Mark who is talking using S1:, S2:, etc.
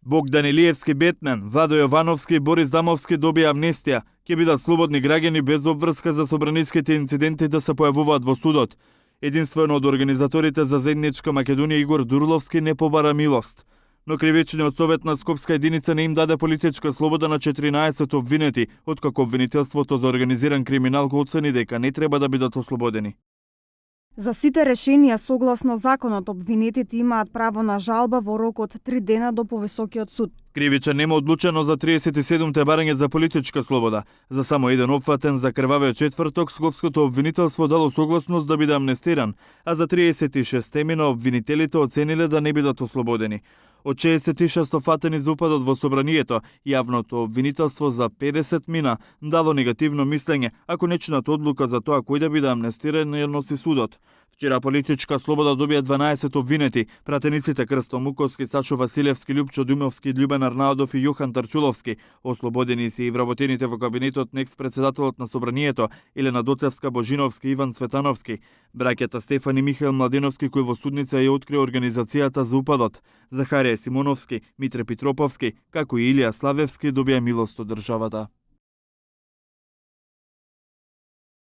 S1: Богдан Илиевски Бетмен, Владо Јовановски и Борис Дамовски добија амнестија. Ќе бидат слободни граѓани без обврска за собраниските инциденти да се појавуваат во судот. Единствено од организаторите за заедничка Македонија Игор Дурловски не побара милост. Но кривичниот совет на Скопска единица не им даде политичка слобода на 14 обвинети, откако обвинителството за организиран криминал го оцени дека не треба да бидат ослободени.
S2: За сите решенија согласно законот обвинетите имаат право на жалба во рок од 3 дена до повисокиот суд.
S1: Кривичен нема одлучено за 37-те барање за политичка слобода. За само еден опфатен за крвавиот четврток, Скопското обвинителство дало согласност да биде амнестиран, а за 36 мина обвинителите оцениле да не бидат ослободени. Од 66 фатени за упадот во собранието, јавното обвинителство за 50 мина дало негативно мислење, ако нечината одлука за тоа кој да биде амнестиран ја носи судот. Вчера политичка слобода добија 12 обвинети, пратениците Крсто Муковски, Сашо Василевски, Љупчо Думовски, Љубен Арнаудов и Јохан Тарчуловски. Ослободени се и вработените во кабинетот на екс-председателот на собранието Елена Доцевска, Божиновски и Иван Цветановски. Браќата Стефан и Михаил Младеновски кои во судница ја открија организацијата за упадот. Захарија Симоновски, Митре Питроповски, како и Илија Славевски добија милост од државата.